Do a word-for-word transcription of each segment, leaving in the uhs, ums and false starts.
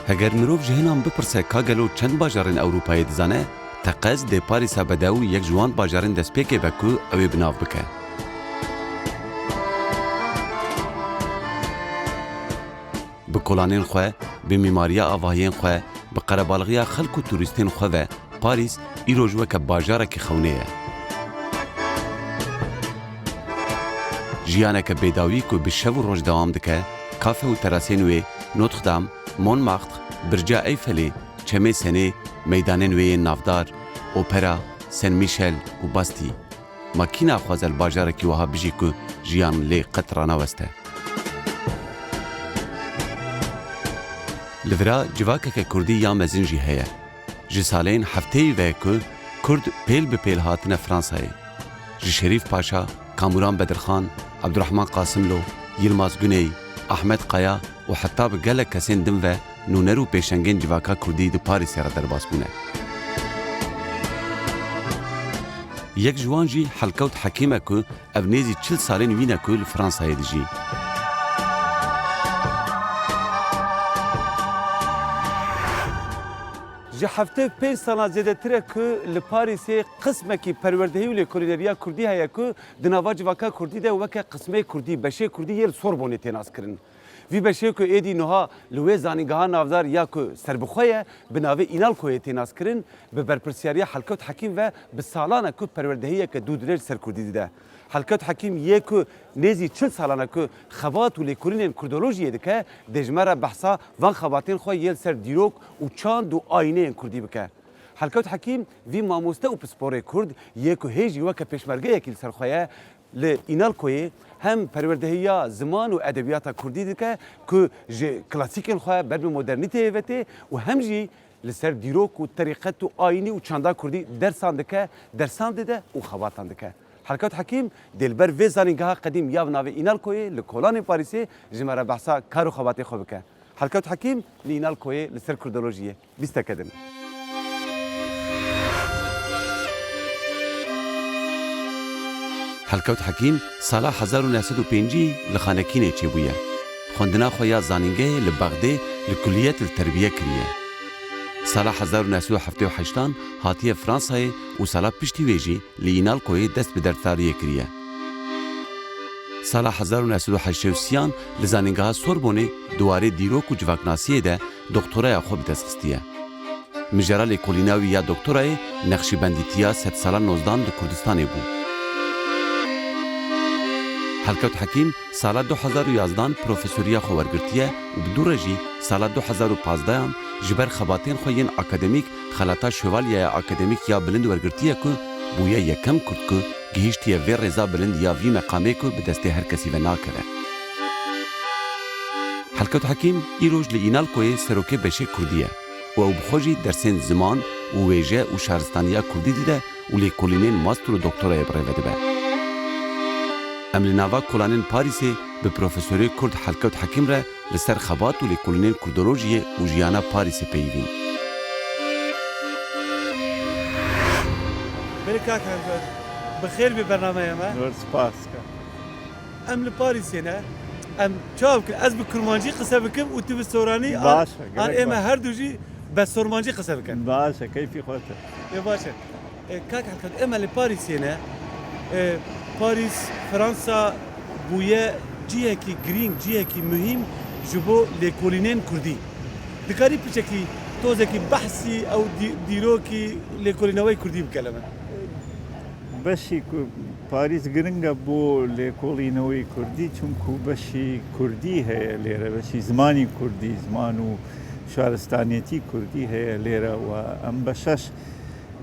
Heger mirov ji hinan bipirse ka gelo çend bajarên Ewropayê dizane, teqez dê Parîsa bedew yek ji wan bajarên destpêkê be ku ew ê bi nav bike. Bi kolanên xwe, bi mîmariya avahiyên xwe, bi qerebalixiya xelk û turîstên xwe ve Parîs îroj weke bajarekî xewnê ye. Jiyaneke bêdawî ku bi şev û roj dewam dike, kafe û terasên wê, Notre Dame, Montmartre, Birca Eyfelê, Çemê Senê, meydanên wê yên navdar, Opera, Saint Michel û Bastille. Ma kî naxwaze li bajarekî wiha bijî ku jiyan lê qet raneweste? Li vira civakeke kurdî ya mezin jî heye. Ji salên hefteyê ve ku kurd pêl bi pêl hatine Fransayê. Ji Şerîf Paşa, Kamuran Bedirxan, Abdurrahman Qasimlo, Yilmaz Guney, Ahmet Kaya û heta bi gelek kesên din ve nûner û pêşengên civaka kurdî di Parîsê re derbas bûne. Yek ji wan jî Helkewt Hekîm e ku ev nêzî çil salên wî ne ku li Fransayê dijî. Ji heftê pênc salan zêdetir e ku li Parîsê qismekî perwerdehî û lêkolîneriya kurdî heye ku di nava civaka kurdî de weke qismê kurdî, beşê kurdî yê li Sorbonê tê naskirin. Vî beşê ku êdî nuha li wê zanîngeha navdar ya ku serbixwe ye, bi navê Înalkoyê tê naskirin, bi berpirsiyariya Helkewt Hekîm ve bi salan e ku perwerdehiyeke dûdirêj ser kurdî dide. Helkewt Hekîm yê ku nêzî çil salan e ku xebat û lêkolînên kurdolojiyê dike, dê ji me re behsa van xebatên xwe yê li ser dîrok û çand û ayîneyên kurdî bike. Helkewt Hekîm vî mamoste û pisporê kurd yê ku hê jî weke pêşmergeyekî li ser xwe ye, li Înalkoyê hem perwerdehiya ziman û edebiyata kurdî dike ku ji klasîkên xwe ber bi modernîteyê ve tê û hem jî li ser dîrok û terîqet û ayînî û çanda kurdî dersan dike, dersan dide û xebatan dike. Helkewt Hekîm dê li ber vê zanîngeha qedîm ya bi navê Înalkoyê li kolanê Parîsê ji me re behsa kar û xebatê xwe bike. Helkewt Hekîm li Înalkoyê li ser kurdolojiyê. Bîsteke din. Helkewt Hekîm sala hezar û neh sed û pêncî li Xanekînê çêbûye. Xwendina xwe ya zanîngehê li Bexdê li Kulliyet li Terbiye kiriye. Sala hezar û neh sed û heftê û heştan hatiye Fransayê û sala piştî wê jî li Înalkoyê dest bi derdkariyê kiriye. Sala hezar û neh sed û heştê û sêyan li Zanîngeha Sorbonê di warê dîrok û civaknasiyê de doktoraya xwe bi dest xistiye. Mijara lêkolîna wî ya doktorayê nexşîbendîtiya sedsala nozdan di Kurdistanê bû. Helkewt Hekîm sala du hezar û yazdan profesoriya xwe wergirtiye û bi dû re jî sala du hezar û pazdehan ji ber xebatên xwe yên akademîk xelata Şevalyeya Akademîk ya Bilind wergirtiye ku bûye yekem Kurd ku gihîştiye vê rêza bilind ya vî meqamê ku bi destê her kesî ve nakeve. Helkewt Hekîm îroj li Înalkoyê serokê beşê Kurdî ye û ew bi xwe jî dersên ziman û wêje û şaristaniya Kurdî dide û lêkolînên master û doktorayê bi rê ve dibe. Em li nava kolanên Parîsê bi profesorê Kurd Helkewt Hekîm re li ser xebat û lêkolînên kurdolojiyê û jiyana Parîsê peyivîn. Belê kak Hemzat, bi xêr bê bernameya me. Zor spas. Em li Parîsê ne. Em çawa bikin? Ez bi kurmancî qise bikim û tu bi soranî an, Baş e, an gerek ê me baş. Her du jî bi sormancî qise bikin. Baş e, keyfî xwe te. Ê, baş e. E, kak Helkewt, ême li Parîsê ne. E, Parîs, Fransa bûye cihekî girîng, cihekî muhîm ji bo lêkolînên kurdî. Dikarî piçekî, tozekî behsî ew dî-, dîrokî lêkolînewey kurdî bike li min? Beşî ku Parîs giring e bo lêkolînewey kurdî, çimku beşî kurdî heye lêre, beşî zimanî kurdî, ziman û şaristaniyetî kurdî heye lêre û em be şeş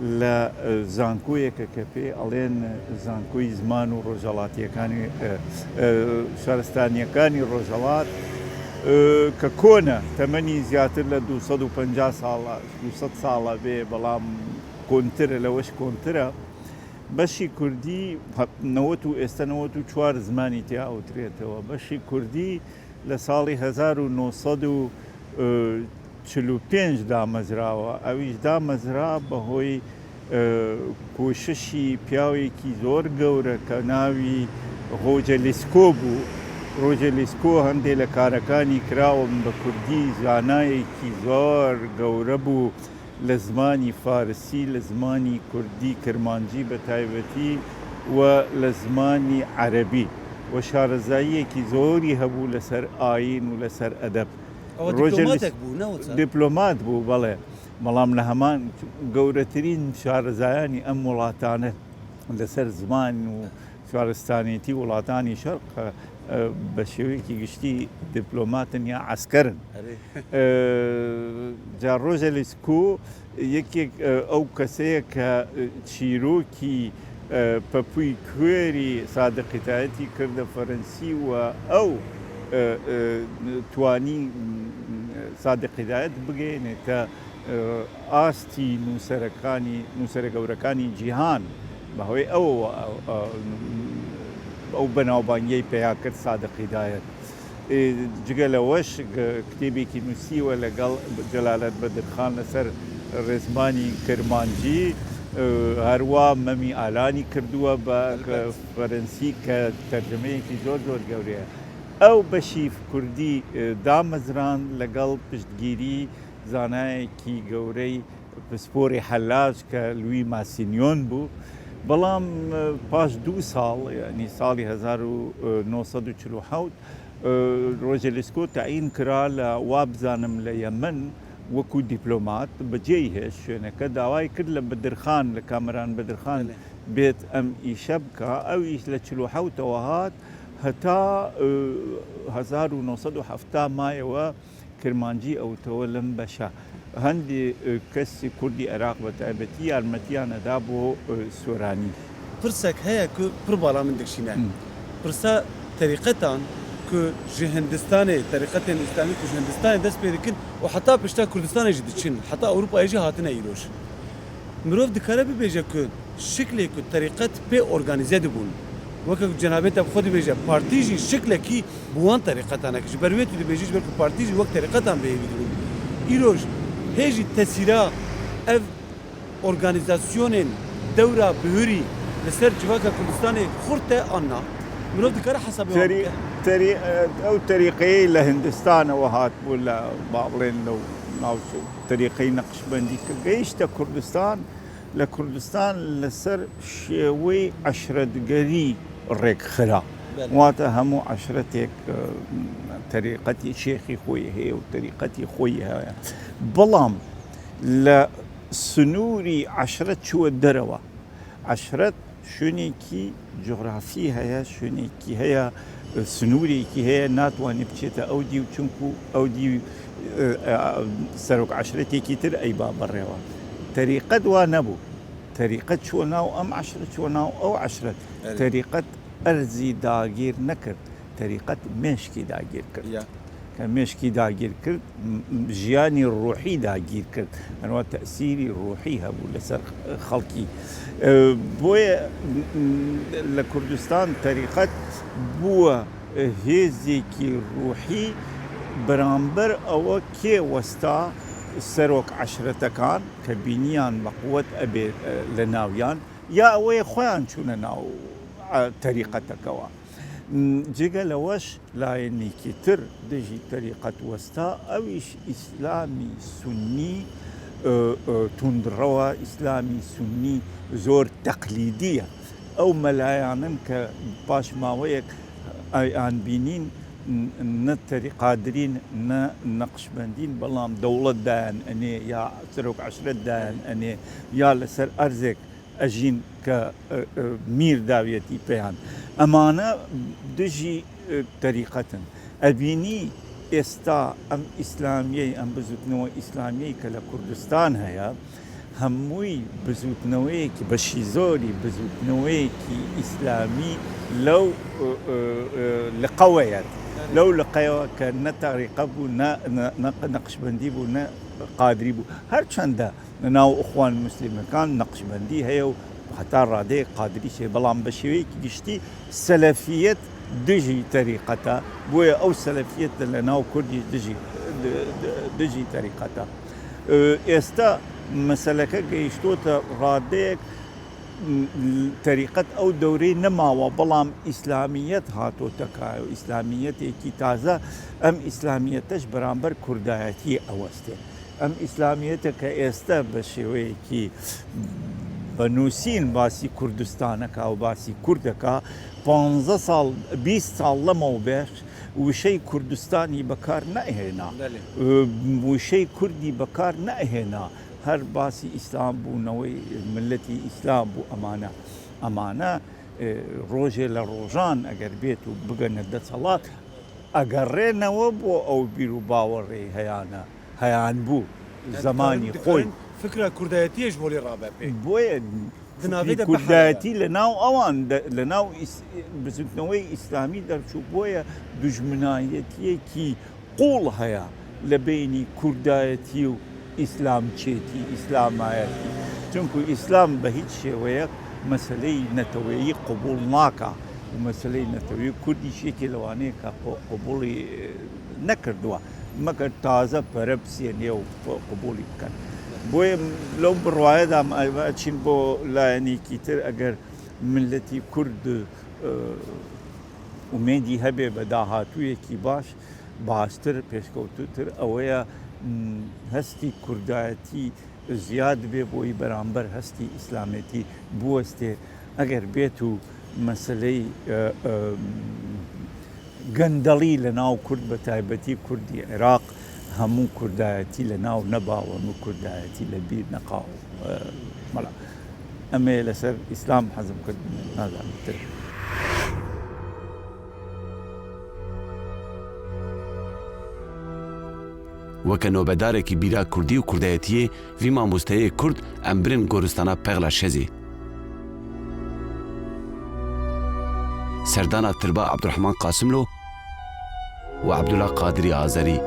li, e, zankoyeke ke pê alên zankoyî ziman û rojhelatiyekani, e, e, şaristaniyekanî rojhelat, e, ke kon e, temenî ziyadtir le du sed û penca sala, du sed sala bê, belam kontir e, leweş kontir e. Beşî kurdî, he-, newet û êste newet û çar zimanî tê awtirêtewe. Beşî kurdî li salî hezar û neh sed û çil û pênc damezrawe. Ew jî damezra bi hoy, e, koşişî piyawekî zor gewre ke navî Hoce Lîsko bû. Roger Lescot هەندێ لە کارەکانی کراون بە کوردی، زانایەکی زۆر گەورە بوو لە زمانی فارسی، لە زمانی کوردی کرمانجی بە تایبەتی و لە زمانی عەرەبی و شارەزاییەکی زۆری هەبوو لەسەر ئایین و لەسەر ئەدەب. ئەوە Roger دیپلۆماتێک Lis- بوو، نەوەچە؟ دیپلۆمات بوو، بەڵێ. بەڵام لە هەمان گەورەترین شارەزایانی ئەم وڵاتانە لەسەر زمان و شارستانێتی وڵاتانی شەرق، ئە، بە شێوەیەکی گشتی دیپلۆماتن یا عەسکەرن. ئەرێ. ئە، جا ڕۆژە لیسکو یەکێک، ئە، ئەو کەسەیە کە، ئە، چیرۆکی، ئە، پەپووی کوێری سادق هیدایەتی کردە فەرەنسی و ئەو، ئە، ئە، توانی، ئە، سادق هیدایەت بگەێنێتە ئاستی نووسەرەکانی، نووسەرە گەورەکانی جیهان بە هۆی ئەوەوە، ئەو، ئەو بەناوبانگیەی پێیا کرد سادق هیدایەت. ئێ، جگە لەوەش گ-، کتێبێکی نووسیوە لەگەڵ جەلالەت بەدرخان لەسەر ڕێزمانی کرمانجی، ئێ، هەروە مەمی ئالانی کردووە بە ئەلبەت. فەرەنسی کە تەرجەمەیەکی زۆر زۆر گەورەیە. ئەو بەشی کوردی، ئێ، دامەزران لەگەڵ پشتگیری زانایەکی گەورەی پسپۆری حەلاج کە لوی ماسینیۆن بوو. بەڵام، ئە، پاش دوو ساڵ، یعنی ساڵی هەزار و نۆ سەد و چل و حەوت، ئە، ڕۆژێ لیسکۆ تەعین کرا لە، وا بزانم، لە یەمەن وەکو دیپلۆمات بەجێی هێشت شوێنەکە. داوای کرد لە بدرخان، لە کامەران بدرخان بەڵێ. بێت ئەم ئیشە بکا. ئەو ئیش لە چل و حەوتەوە هات هەتا، ئە، هەزار و نۆ سەد و حەفتا مایەوە. کرمانجی ئەوتەوە لەم بەشە. هەندێ، ئە، کەسی کوردی عێراق بە تایبەتی یارمەتیان ئەدا بۆ، ئە، سۆرانی. پرسێک هەیە کە پڕ باڵا من دەکشینە. م. پرسە تەریقەتان کە ji Hindistanê، تەریقەتên îslamî ku ji Hindistanê dest pê dikin û heta pişta Kurdistanê jî diçin, heta Ewropayê jî hatine îroj. Mirov dikare bibêje ku şiklê ku terîqet pê organîze dibûn, weke ku cenabê te bi xwe dibêje, partî jî şiklekî bi wan terîqetan e, ji ber wê tu dibêjî, ji ber ku partî jî wek terîqetan bi hêvî dibûn. Îroj hê jî tesîra ev organîzasyonên dewra bihurî li ser civaka Kurdistanê xurt e an na? Mirov dikare hesabê wan Terî-, bike? Terî-, ew terîqeyê li Hindistanê we hatbû, li, ba bڵێن, لەو ناوچە تەریقەی نەقشبەندی کە گەیشتە کوردستان، لە کوردستان لەسەر شێوەی عەشرەتگەری ڕێکخرا. بەڵێ. واتە هەموو عەشرەتێک، ئە، تەریقەتی شێخی خۆی هەیە و تەریقەتی خۆی هەیە. بەڵام لە سنووری عەشرەت چووە دەرەوە. عەشرەت شوێنێکی جوغرافی هەیە، شوێنێکی هەیە، سنوورێکی هەیە، ناتوانێت بچێتە ئەو دیو، چونکو ئەو دیو، ئە، ئە، سەرۆک عەشرەتێکی تر ئەیبا بەڕێوە. تەریقەت وا نەبوو. تەریقەت چووە ناو ئەم عەشرەت، چووە ناو ئەو عەشرەت. ئەرێ. تەریقەت ئەرزی داگیر نەکرد. تەریقەت مێشکی داگیر کرد. یا. کە مێشکی داگیر کرد، م-، م-، ژیانی ڕوحی داگیر کرد. هەروە تەسیری ڕوحی هەبوو لەسەر خەڵکی. ئە، بۆیە، م-، م-، لە کوردستان تەریقەت بووە، ئە، هێزێکی ڕوحی بەرامبەر ئەوە کێ وەستا سەرۆک عەشرەتەکان کە بینیان بە قووەت ئەبێ، ئە، لە ناویان، یا ئەوەیە خۆیان چوونە ناو، ئە، تەریقەتەکەوە. جگە لەوەش لایەنێکی تر دژی تەریقەت وەستا، ئەویش ئیسلامی سوننی، ئە، ئە، توندڕەوە، ئیسلامی سوننی زۆر تەقلیدیە. ئەو مەلایانن کە پاش ماوەیەک ئەیان بینین، نە تەری-، قادرین، نە نەقشبەندین، بەڵام دەوڵەت دایان ئەنێ، یا سەرۆک عەشرەت دایان ئەنێ، یا لەسەر ئەرزێک ئەژین کە، ئە، ئە، میر داویەتی پێیان. ئەمانە دژی، ئە، تەریقەتن. ئەبینی ئێستا ئەم ئیسلامیەی، ئەم بزوتنەوە ئیسلامیەی کە لە کوردستان هەیە، هەمووی بزوتنەوەیەکی، بەشی زۆری بزوتنەوەیەکی ئیسلامی لەو، ئە، ئە، ئە، لقەوەیە. لەو لقەیەوە کە نە تەریقە بوو، نە، نە، نە نەقشبەندی بوو، نە قادری بوو. هەرچەندە لە ناو ئوخوان موسلیمەکان نەقشبەندی هەیە و هەتا ڕادەیەک قادریش هەیە، بەڵام بە شێوەیەکی گشتی سەلەفیەت دژی تەریقەتە، بۆیە ئەو سەلەفیەتە لە ناو کوردیش دژی، د-، د-، دژی تەریقەتە. ئێستا مەسەلەکە گەیشتۆتە ڕادەیەک تەریقەت ئەو دەورەی نەماوە، بەڵام ئیسلامیەت هاتۆتە کایە و ئیسلامیەتێکی تازە، ئەم ئیسلامیەتەش بەرامبەر کوردایەتی ئەوەستێ. ئەم ئیسلامیەتە کە ئێستا بە شێوەیەکی بە نووسین باسی کوردستانەکە و باسی کوردەکە، پانزە ساڵ، بیست ساڵ لەمەو بێش وشەی کوردستانی بەکار نەهێنا. بەڵێ. وشەی کوردی بەکار نەهێنا. هەر باسی ئیسلام بوو، نەوەی ملەتی ئیسلام بوو. ئەمانە، ئەمانە، ئێ، ڕۆژێ لە ڕۆژان ئەگەر بێت و بگەنە دەسەڵات، ئەگەڕێنەوە بۆ ئەو بیر و باوەڕێی هەیانە، هەیان بوو. یعنی زمانی دکارن، خۆی. دکارن فکرە کوردایەتیەش بۆ لێ ڕابە پێ. بۆیە دناوی فکری دە بەحەلە. کوردایەتی لە ناو ئەوان دە-، لە ناو ئیس-، بزوتنەوەی ئیسلامی دەرچوو، بۆیە دوژمنایەتیەکی قوڵ هەیە لە بینی کوردایەتی و ئیسلامچێتی، ئیسلامایەتی. چونکو ئیسلام بە هیچ شێوەیەک مەسەلەی نەتەوەیی قبوڵ ناکا و مەسەلەی نەتەوەیی کوردیش یەکێ لەوانەیە کە قو-، قبوڵی، ئێ، نەکردووە، مەگەر تازە پەرە بسێنێ و قبوڵی بکەن. بۆیە لەو بڕوایەدا ئەچین بۆ لایەنێکی تر، ئەگەر ملەتی کورد، ئێ، ئومێدی هەبێ بە داهاتوویەکی باش، باشتر، پێشکەوتووتر، ئەوەیە، م، هەستی کوردایەتی زیاد بێ، بۆی بەرامبەر هەستی ئیسلامێتی بوەستێ. ئەگەر بێت و مەسلەی، ئە، ئە، گەندەڵی لە ناو کورد، بە تایبەتی کوردی عێراق، هەموو کوردایەتی لە ناو نەباوە، هەموو کوردایەتی لە بیر نەقاو. ئە، مەلا. ئەمێ لەسەر ئیسلام حەزم کرد، نازانم تر. Weke nobedarekî bîra kurdî û kurdayetiyê, vî mamosteyê kurd em birin goristana Pexla Şezê. Serdana tirba Abdurrahman Qasimlo û Abdullah Qadirî Azerî.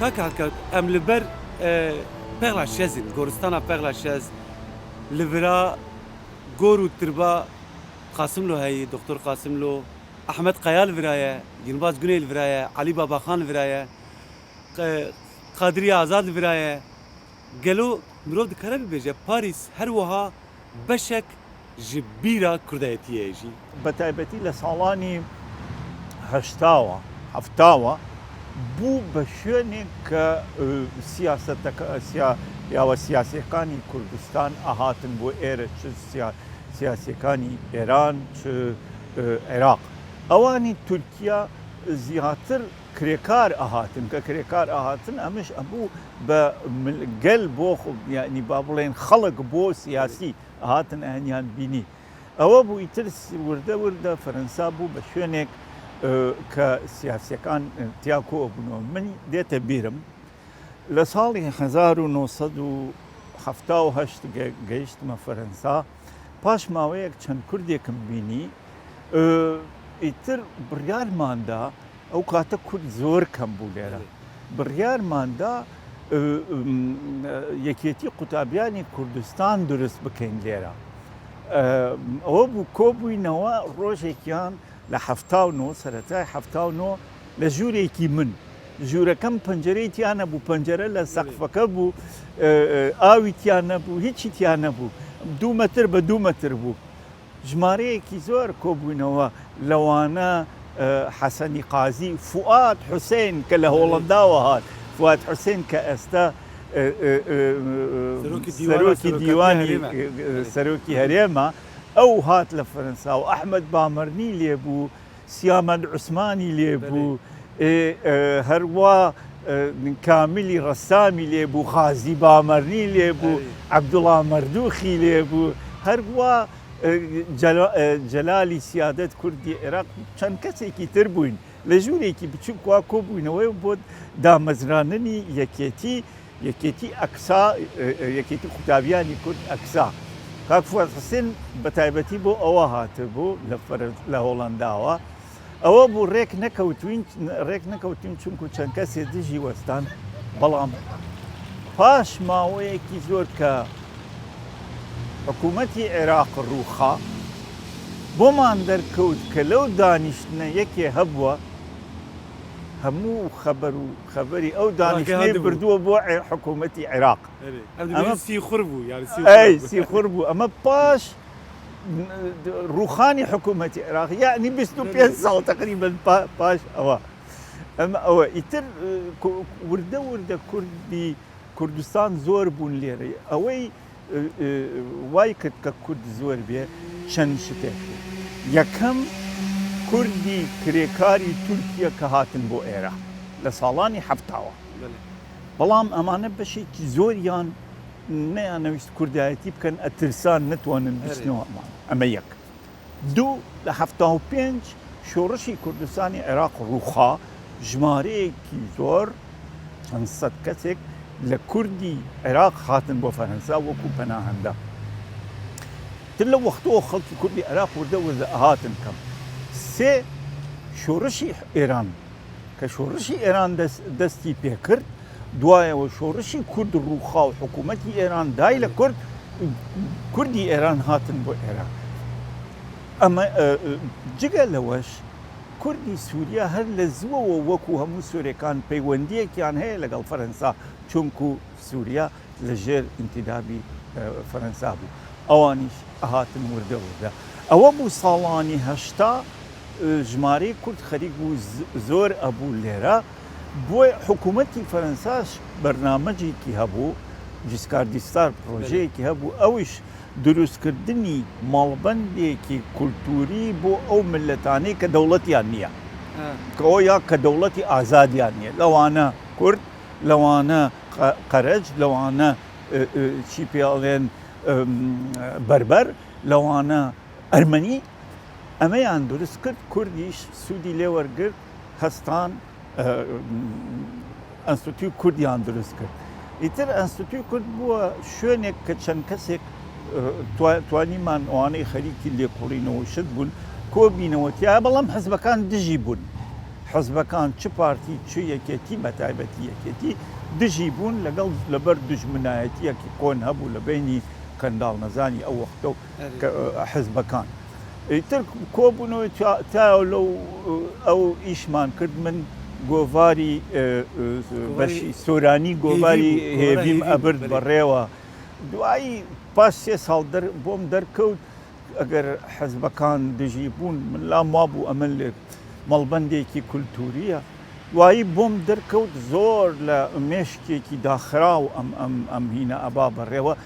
Kak Helkewt, em li ber, e, Pexla Şez in, goristana Pexla Şez, li vira gor û tirba Qasimlo heye, Doktor Qasimlo, Ahmet Kaya li vira ye, Yilmaz Güney li vira ye, Elî Babaxan li vira ye, Q-, Qadirî Azad li vira ye. Gelo mirov dikare bibêje Parîs her wiha beşek ji bîra kurdayetiyê ye jî? Bi taybetî li salani heştawa, heftawa bû bi şuenê ke, e, siyaseteke-, siya-, ya we siyasekanî Kurdistan a hatin bo êre, çi siya-, siyasekanî Êran, çi, e, Iraq. Ewanî Tirkiya ziyatir kirêkar a hatin, ke kirêkar a hatin, emiş ebû be mil-, gel bo xwe, yanî ba bilên xelk bo siyasî a hatin eniyan bînî. Ewe bû îtir s-, wirde wirde Fransa bû be şuenêk, e, ke siyasekan, e, tiya ku bûno. Min dête bîrim. Li salê hezar û neh sed û hefta û heşt ge-, gehiştime Fransa. Paş maweyek çend Kurdêkim bînî, e, îtir biryar man da, ew kate Kurd zor kem bû lêre. Belê. Biryar man da, e, m, e, Yekêtî Qutabiyanî Kurdistan durust bikeyn lêre. E, ew bû ko bûynewe rojekiyan li hefta û neh, seretayê hefta û neh, li jûrekî min. Jûreke min pencereyê tiya nebû, pencere li Belê. seqfeke bû, e, e, awî tiya nebû, hiçî tiya nebû. Du metr be du metr bû. Jimareyekî zor kobûnewe, lewane, e, Hesenî Qazî, Fuat Husên ke li Belê. Holanda we hat. Fuat Husên ke esta, e, e, e, e, Serokî Dîwana serokî Serokatiya dîwanî, Herême. e, e, Belê. serokî herême. Ew hat li Fransa û Ehmed Bamernî lê bû, Siyamed Usmanî lê bû, Belê. ê, e, her wa, e, Kamilî Ressamî lê bû, Xazî Bamernî lê bû, Belê. Ebdullah Merdûxî lê bû. Her wa, e, Cela-, e, Celalî Siyadet Kurdî Iraq, çend kesekî tir bûyn. Li jûrekî biçûk wa kobûnewe bo damezraninî yekêtî Yekêtî Eksa, e, e, Yekêtî Qutabiyanî Kurd Eksa. Kak Fuat Husên bi taybetî bo ewa hatibû li Fir-, li Holanda wa. Ewa bû rêk nekewtîn, rêk nekewtîn çunku çend kesê dijî westan. Belam paş maweyekî zor ke hikûmetî Iraq rûxa, Boman derkewt ke lew danîştine yekê hebûa, hemû xeber û xeberî ew danîştinê bû. Birakeha dibû. Birduwe bo e-, hikûmetî Iraq. Erê. Ev dibêjin sîxur bû, yani sîxur. Ey, sîxur bû. Ama paş, rûxanî hikûmetî Iraq, yani bîst û pênc sal teqrîben pa-, paş ewa. Em ewe îtir, e, ku-, wirde wirde Kurdî, Kurdistan zor bûn lêre. Ewey, e, e, way kir ke Kurd zor bê, çend şitê. Yekem, Kurdî kirêkarî Tirkiye ke hatin bo êra. Li salanî heftawa. Belê. Belam emane beşekî zor yan neyanewîst kurdayetî bikin, e tirsan nitwanin. Erê. Biçine wan. Eme yek. Du, li hefta û pênc şorişî Kurdistanê Iraq rûxa, jimareyekî zor, çend sed kesek li Kurdî Iraq hatin bo Ferensa wekû penahende. Ti li wexto xelkî Kurdî Iraq wirde wirde hatin kem. Sê, şorişî Êran. Ke şorişî Êran des-, destî pê kir, duwaye we şorişî Kurd rûxa û hikûmetî Êran dayî li Kurd, Kurdî Êran hatin bo Êran. Ama, e, e, cige li weş, Kurdî Sûriye her li ziwe we wekû hemû Sûrêkan peywendiyekî yan heye legel Ferensa, çunku Sûriye li jêr întîdabî, e, Ferensa bû. Ewanîş hatin wirde wirde. Ewe bû salanî heşta, e, jimarê Kurd xerîk bû z-, zor ebû lêre. Bo hikûmetî Ferensa ş-, bernamecekî hebû, Giscard d'Estaing projeyekî hebû. Ew iş dirustkirdinî malbendekî kulturî bo ew miletanê ke dewletiyan niye. Ha. Ke o ya ke dewletî azadiyan niye. Lewane Kurd, lewane Qe-, Qerec, lewane, e, e, çî pê alên, e, Berber, lewane Ermenî. Emeyan dirust kir, Kurdîş sûdî lê wergirt, hestan, e, Enstîtûyê Kurdiyan dirust kir. Îtir Enstîtûyê Kurd bûye şwênek ke çend kesek, e, twa-, twanîman wanê xerîkî lêkolîne û şit bûn, ko bîne wetiya, belam hizbekan dijî bûn. Hizbekan çi partî, çi yeketî, be taybetî yeketî, dijî bûn legel, li ber dijminayetiyekî kon hebû li beynî qendal nezanî ew wexto. Erê. Ke, e, hizbekan. Îtir ko bûn û ta-, ta lew, e, ew îşman kird min govarî, e, e, govarî beşî soranî, govarî hêvî bû, govarî hêvî bû, hêvî bû, ebird belê. Berêwa. Duayî paş sê sal der, bom derkewt, eger hizbekan dijî bûn, min la mabû, emin lê malbendekî kulturî ye. Wayî bom derkewt zor li mêşkekî daxiraw em, em, em hîne eba berêwe.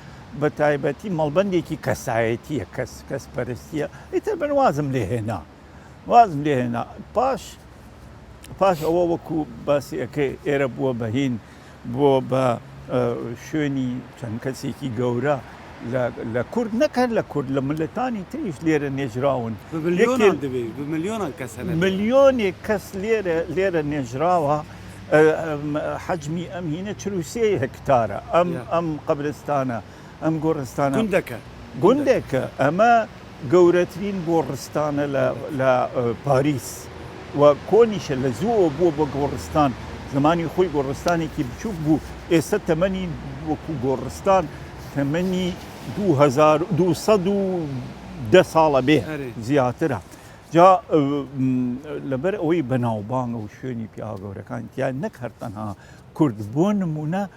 Bi taybetî malbendekî kesayetî ye, kes, kesperestî ye. Îtir min wazim lê hêna. Wazim lê hêna. Paş, paş ewe wekû basî eke êre bûwe behîn, bûwe be, e, şwênî çend kesekî gewre li, li Kurd, ne ker li Kurd, li miletanî tirî jî lêre nêjirawin. Bi milyonan. Yekê dibê, bi milyonan kes hene. Milyonê kes lêre, lêre nêjirawa, e, em, hecmî em hîne çil û sê hektar e. Em, ya, em qebristan e. Em goristana. Gundeke. Gundeke. Eme gewretirîn goristane li, li, e, Parîs. We konîşe li zû bû bi goristan. Zemanî xwe goristanekî biçûk bû. Êse temenî wekû goristan, temenî du hezar, du sed û deh sala bê. Erê. Ziyatir e. Ca, e, m, li ber ewî benavbang û şûnî piya gewrekan, yani nek her tenha Kurd. Bo nimûne,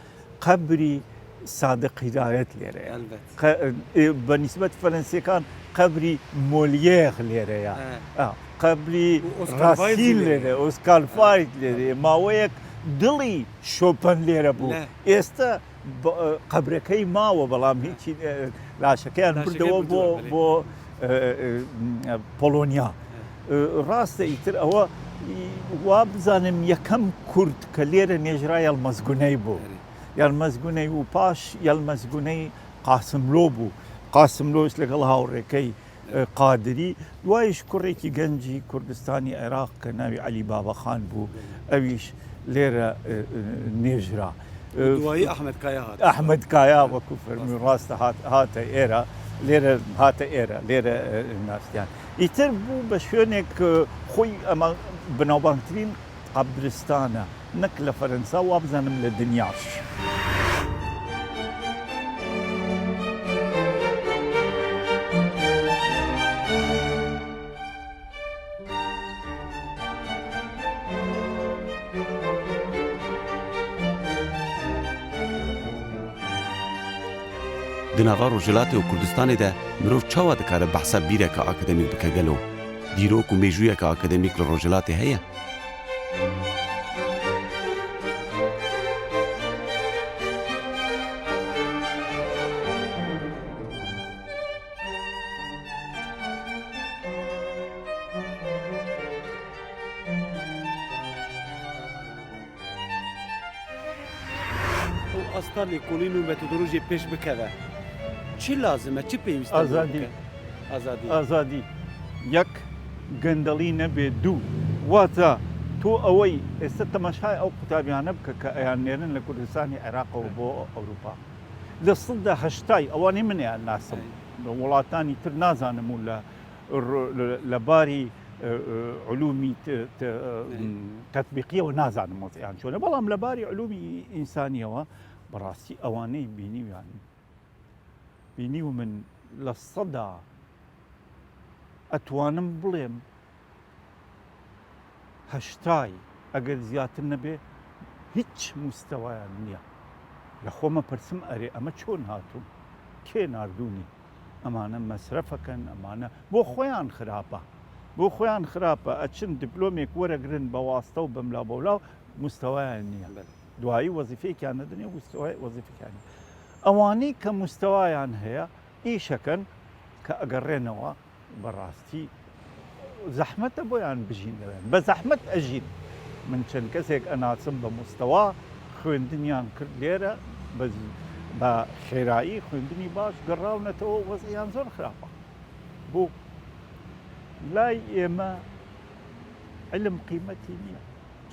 qebrî Sadiq Hidayet lêre ye. Elbet. Qe-, e, bi nisbet Fransêkan qebrî Molière lêre ye. He. Ha, qebrî Racine lêre, Oscar Wilde lêre. He. Maweyek dilî Chopin lêre bû. Êsta b-, e, qebrekey mawe, belam hîçî, e, laşekeyan birdewe bo, belê, bo, e, e, Polonya. He. E, rast e, îtir ewa, e, wa bizanim yekem Kurd ke lêre nêjira Yilmaz Guney bû. Erê. Yilmaz Guney û paş Yilmaz Guney Qasimlo bû. Qasimlo îş legel hawrekey, e, Qadirî. Duwayî ji kurekî gencî Kurdistanî Iraq ke navî Elî Babaxan bû. Ew îş lêre, e, e, nêjira. E, duwayî Ahmet Kaya hat. Ahmet Kaya wekû fermî rast hat, hate êra. Lêre hate êra. Lêre, e, nastiyan. Îtir bû be şwênek, e, xwî ema binavbangtirîn qebristan e, nek li Ferensa, wa bizanim li dinya jî. Di nava Rojhilatê û Kurdistanê de mirov çawa dikare behsa bîreke akademîk bike gelo? Dîrok û mêjûyeke akademîk li Rojhilatê heye? Ew asta lêkolîn û metodolojiyê pêş bikeve. Çi lazim e, çi pêwîst e? Azadî. Bike? Azadî. Azadî. Yek, gendelî nebe. Du, wata tu ewey êsta temaşay ew qutabiyane bike ke eyan nêrin li Kurdistanê Iraqê û bo Ewropa. Li sed û heştay, ewanê min eyan nasim. Ey. Welatanî tir nazanim û li, li, li barî, e, e, ulûmî te-, te-, Ey. Tetbîqiyê we nazanim wezîyan çûne. Belam li barî ulûmî însaniyê we bi rastî ewanê bînî yani. Bînî û min li seda etwanim bilêm heştay, eger ziyatir nebe, hiç mustewayan niye. Li xwe me pirsim, erê, eme çon hatûn? Kê nardûnî? Emane mesrefekin, emane bo xweyan xirab e. Bo xweyan xirab e. Eçin dîplomêk were girin be wasta û be mla bowla, mustewayan niye. Belê. Duayî wezîfeyekî nedinê, mustewa-, wezîfeyekî ne. Ewanî ke mustewayan heye, îşekin ke egerênewa, bi rastî zehmet e boyan bijîn. Be zehmet ejîn. Min çend kesêk enasim bi mustewa xwendiniyan kir lêre, bi, bi xêrayî xwendinî baş, girawnetewa, wezîyan zor xirab e. Bo lay ême ilim qîmetî niye.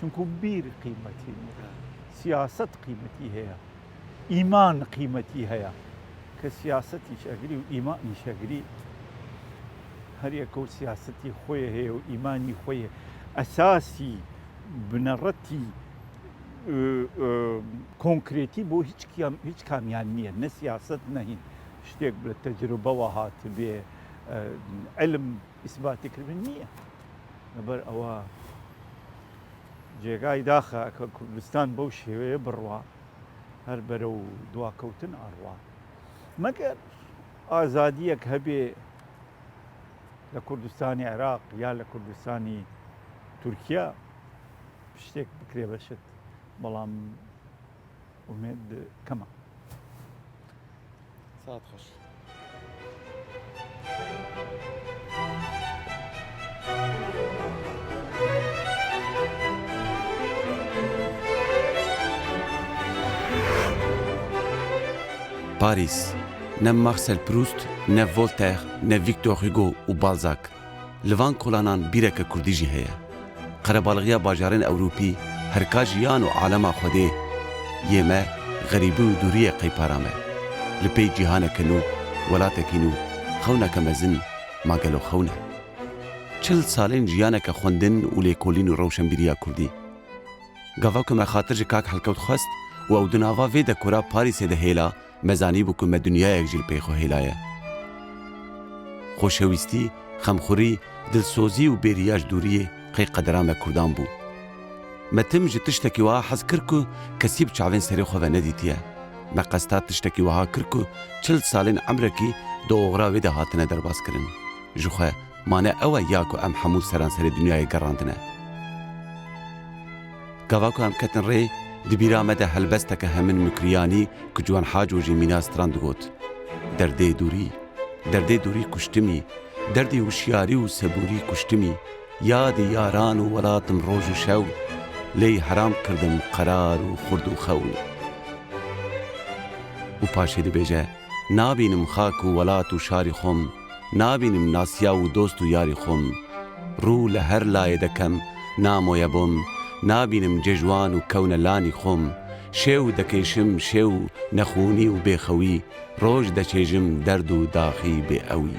Çunku bîr qîmetî niye. Siyaset qîmetî heye. Îman qîmetî heye. Ke siyaset îşegirî û îman îşegirî, her yek ew siyasetî xwe ye heye û îmanî xwe ye. Esasî, bineretî, e, e, konkretî bo hiç kiyam-, hiç kamiyan niye. Ne siyaset ne hîn. Tiştek bi tecrube we hatibê, e, ilim îsbatî kiribin niye. Li ber ewa cêgayî daxe ke Kurdistan bew şêweyê birwa, her berew duakewtin arwa. Meger azadiyek hebê li Kurdistanê Iraq ya li Kurdistanê Tirkiye, piştek bikirê beşit. Belam Umêd kema. Saet xweş. Parîs, ne Marcel Proust, ne Voltaire, ne Victor Hugo û Balzac. Li van kolanan bîreke kurdî jî heye. Qerebalxiya bajarên Ewropî, herika jiyan û alema Xwedê, yê me, xerîbî û dûriyê qeypara me. Li pey cîhaneke nû, welatekî nû, xewneke mezin, ma gelo xewn e? Çil salên jiyaneke xwendin û lêkolîn û rewşenbîriya kurdî. Gava ku me xatir ji kak Helkewt xwest û ew di nava vê dekora Parîsê de hêla, me zanîbû ku me dinyayek jî li pey xwe hêlaye. Xoşewîstî, xemxurî, dilsozî û bêriya ji dûriyê qey qedera me kurdan bû. Me tim ji tiştekî wiha hez kir ku kesî bi çavên serê xwe ve nedîtiye. Me qesta tiştekî wiha kir ku çil salên emrekî di oxira wê de hatine derbaskirin. Ji xwe, mane ew e ya ku em hemû seranserê dinyayê gerandine? Gava ku em ketin rê, di bîra me de helbesteke hemin Mukriyanî ku Ciwan Haco jî mîna stran digot: Derdê dûrî, derdê dûrî kuştimî, derdê wişyarî û sebûrî kuştimî, yadê yaran û welatim roj û şew, lê heram kirdim qerar û xurt û xew. Û paşê dibêje: Nabînim xak û welat û şarî xwe m, nabînim nasiya û dost û yarî xwe m. Rû li her layê dekem, namoye bom, nabînim cejwan û kewne lanî xwe m. Şew dekêşim, şew, nexûnî û bêxewî, roj deçêjim, derd û daxî bê ewî.